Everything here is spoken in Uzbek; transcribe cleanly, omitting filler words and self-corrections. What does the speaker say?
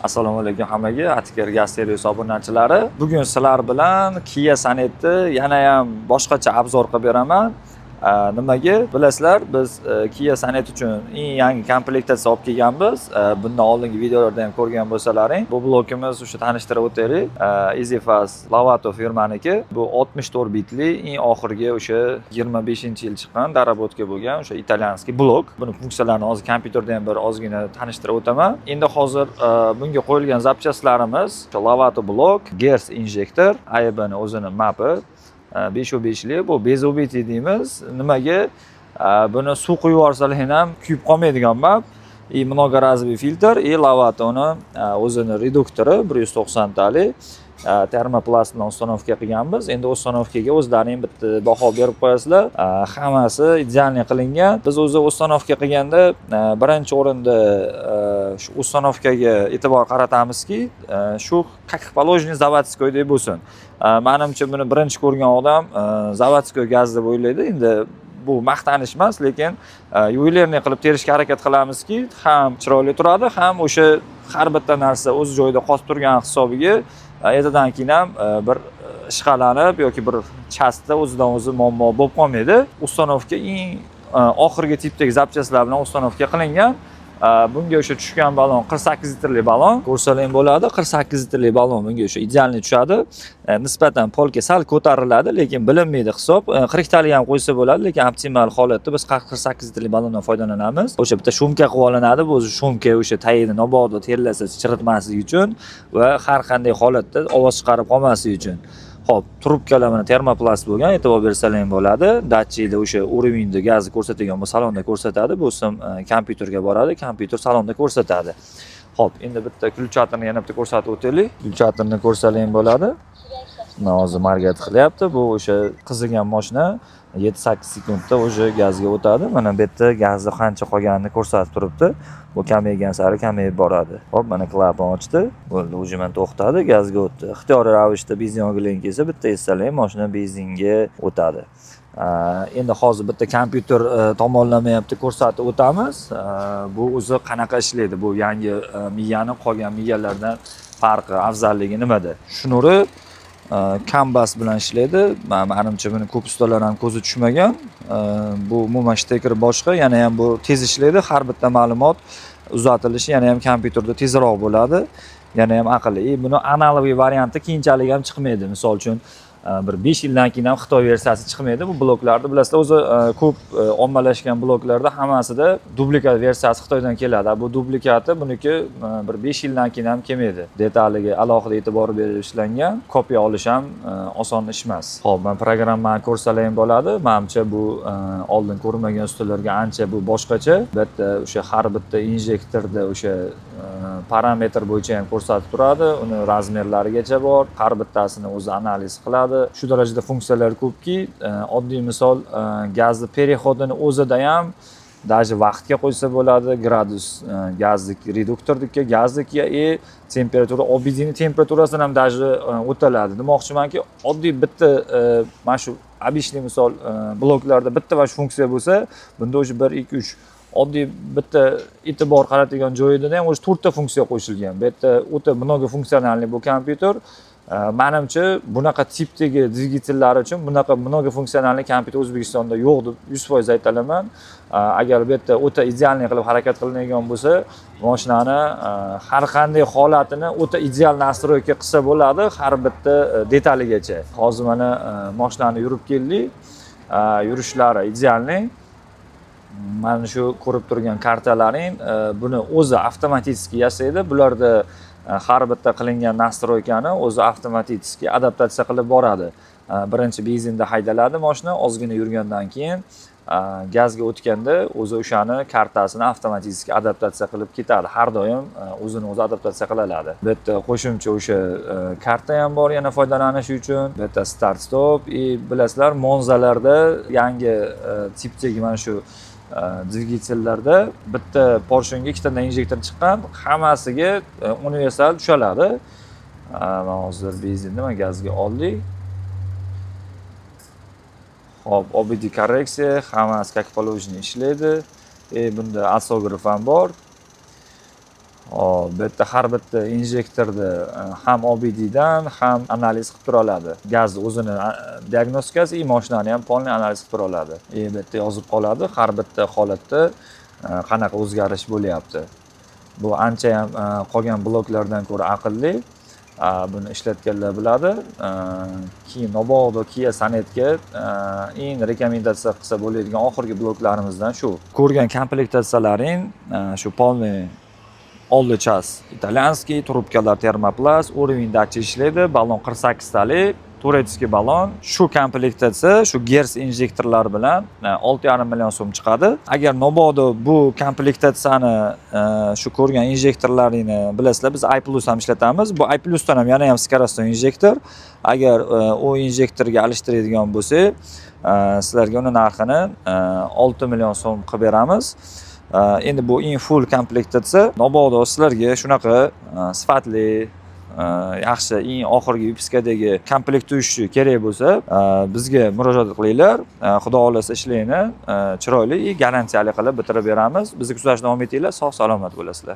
Assalomu alaykum hammaga, Atiker gaz servis obunachilari. Bugun sizlar bilan Kia Sonetni yana ham boshqacha обзор qilib beraman. Nimaga? Bilasizlar, biz Kia Sonet uchun eng yangi komplektatsiya olib kelganmiz. Bundan oldingi videolarda ham ko'rgan bo'lsalaring, bu blokimiz o'sha, tanishtirib o'taylik. EasyFast Lovato firmaniki. Bu 64 bitli, eng oxirgi o'sha 25-yil chiqqan, доработка bo'lgan o'sha итальянский blok. Buni funksiyalarini hozir kompyuterda ham bir ozgina tanishtirib o'taman. Endi hozir bunga qo'yilgan запчасть larimiz Lovato blok, Gers injektor, AEBni o'zini mapi, 5 5li, bu безубытый deymiz. Nimaga? Buni suv quyib yuborsalar ham kuyib qolmaydigan map. И многоразовый filtr и Lovatoni o'zini reduktori 190 talik termoplast bilan установка qilganmiz. Endi установка ga o'zlaring bitta baho berib qo'yasizlar. Hammasi идеальный qilingan. Biz o'zi установка qilganda birinchi o'rinda shu установка ga e'tibor qaratamizki, shu как положено заводской dek bo'lsin. Manimcha, buni birinchi ko'rgan odam заводской gaz deb o'ylaydi. Endi bu maqtanish emas, lekin ювелирный qilib terishga harakat qilamizki, ham chiroyli turadi, ham o'sha har bitta narsa o'z joyida qotib turgan hisobiga ertadan keyin ham bir ishqalanib yoki bir часть da o'zidan o'zi muammo bo'lib qolmaydi. Установка eng oxirgi tipdagi запчасть lar bilan установка qilingan. Bunga o'sha tushgan balon 48 litrli balon, ko'rsalang bo'ladi. 48 litrli balon bunga o'sha идеальный tushadi. Nisbatan polka sal ko'tariladi, lekin bilinmaydi hisob. 40 talik ham qo'ysa bo'ladi, lekin optimal holatda biz 48 litrli balondan foydalanamiz. O'sha bitta шумка qilib olinadi. Bu o'zi шумка o'sha tagini mabodo terlasa chiritmasligi uchun va har qanday holatda ovoz chiqarib qolmasligi uchun. Xo'p, trubkalar mana termoplast bo'lgan, e'tibor bersalang bo'ladi. Datchikda o'sha уровень ni gazni ko'rsatadigan bu salonda ko'rsatadi. Bu sim kompyuterga boradi, kompyuter salonda ko'rsatadi. Xo'p, endi bitta включатель ni yana bitta ko'rsatib o'taylik. Включатель ni ko'rsalang bo'ladi. Mana hozir моргать qilyapti. Bu o'sha qizigan mashina 7-8 sekundda уже gazga o'tadi. Mana bu yerda gazni qancha qolganini ko'rsatib turibdi. Bu kamaygan sari kamayib boradi. Hop, mana klapan ochdi. Bo'ldi, уже mana to'xtadi, gazga o'tdi. Ixtiyoriy ravishda benzin olging kelsa, bitta essalang, mashina benzinga o'tadi. Endi hozir bitta kompyuter tomonlama ham bitta ko'rsatib o'tamiz. Bu o'zi qanaqa ishlaydi? Bu yangi miyani qolgan miyalardan farqi, afzalligi nimada? Shnuri CAN bus bilan ishlaydi. Manimcha, buni ko'p ustalar ham ko'zi tushmagan. Bu umuman shteker boshqa, yana ham bu tez ishlaydi. Har bitta ma'lumot uzatilishi yana ham kompyuterda tezroq bo'ladi. Yana ham aqlli. И buni analogiy varianti keyinchalik ham chiqmaydi. Misol uchun, bir 5 yildan keyin ham Xitoy versiyasi chiqmaydi. Bu bloklarni bilasizlar, o'zi ko'p ommalashgan bloklarda hammasida dublikat versiyasi Xitoydan keladi. Bu dublikati buniki bir 5 yildan keyin ham kelmaydi. Detaliga alohida e'tibor berib ishlangan. Kopiya olish ham oson ish emas. Xo'p, man programmani ko'rsalar ham bo'ladi. Manimcha, bu oldin ko'rmagan ustalarga ancha bu boshqacha. Bu yerda o'sha har bitta injektorda o'sha parametr bo'yicha ham ko'rsatib turadi. Uni размер larigacha bor. Har bittasini o'zi analiz qiladi. Shu darajada funksiyalar ko'pki, oddiy misol, gazni переход ini o'zida ham даже vaqtga qo'ysa bo'ladi, gradus gazniki, reduktorniki, gazniki и temperatura, OBD ni temperaturasini ham даже o'taladi. Demoqchimanki, oddiy bitta mana shu обычный misol bloklarda bitta mana shu funksiya bo'lsa, bunda уже 1 2 3, oddiy bitta e'tibor qaratadigan joyida ham уже to'rtta funksiya qo'shilgan. Bu yerda o'ta многофункциональный bu kompyuter. Manimcha, bunaqa tipdagi dvigatellar uchun bunaqa многофункциональный kompyuter O'zbekistonda yo'q deb 100% ayta olaman. Agar bu yerda o'ta идеальный qilib harakat qilinadigan bo'lsa, mashinani har qanday holatini o'ta ideal настройка qilsa bo'ladi, har bitta detaligacha. Hozir mana mashinani yurib keldik. Yurishlari идеальный. Mana shu ko'rib turgan kartalaring buni o'zi avtomatik yasaydi. Bularda har bitta qilingan настройка ni o'zi avtomatik adaptatsiya qilib boradi. Birinchi benzinda haydaladi mashina, ozgina yurgandan keyin gazga o'tganda o'zi o'shani kartasini avtomatik adaptatsiya qilib ketadi. Har doim o'zini o'zi adaptatsiya qila oladi. Bu yerda qo'shimcha o'sha karta ham bor yana foydalanish uchun. Bu yerda start stop и bilasizlar, Monzalarda yangi tipdagi mana shu dvigatellarda bitta porshinga ikkitadan injektor chiqqan, hammasiga universal tushaladi. Mana hozir benzinni mana gazga oldik. Hop, OBD korreksiya, hammasi как положено ishlaydi. Bunda осциллограф ham bor. Hop, bu yerda har bitta injektorni ham OBDdan, ham analiz qilib tura oladi. Gaz o'zini diagnostikasi и mashinani ham полный analiz qilib tura oladi. И bu yerda yozib qoladi har bitta holatda qanaqa o'zgarish bo'lyapti. Bu ancha ham qolgan bloklardan ko'ra aqlli. Buni ishlatganlar biladi. Keyin mabodo Kia Sonetga eng rekomendatsiya qilsa bo'ladigan oxirgi bloklarimizdan shu. Ko'rgan komplektatsiyalaring shu полный oldi часть итальянский, trubkalar термопласт, уровень датчик ishlaydi, ballon 48 talik, турецкий ballon. Shu komplektatsiya, shu Gers injektorlar bilan 6,5 million so'm chiqadi. Agar mabodo bu komplektatsiyani shu ko'rgan injektorlaringni, bilasizlar, biz i Plus ham ishlatamiz. Bu i Plusdan ham yana ham скоростной injektor. Agar u injektorga alishtiradigan bo'lsak, sizlarga uni narxini 6 million so'm qilib beramiz. Endi bu eng full komplektatsiya. Mabodo sizlarga shunaqa sifatli, yaxshi, eng oxirgi выпуска dagi комплектующий kerak bo'lsa, bizga murojaat qilinglar. Xudo xohlasa, ishlarni chiroyli и garantiyali qilib bitirib beramiz. Bizni kuzatishda davom etinglar, sog' salomat bo'lasizlar.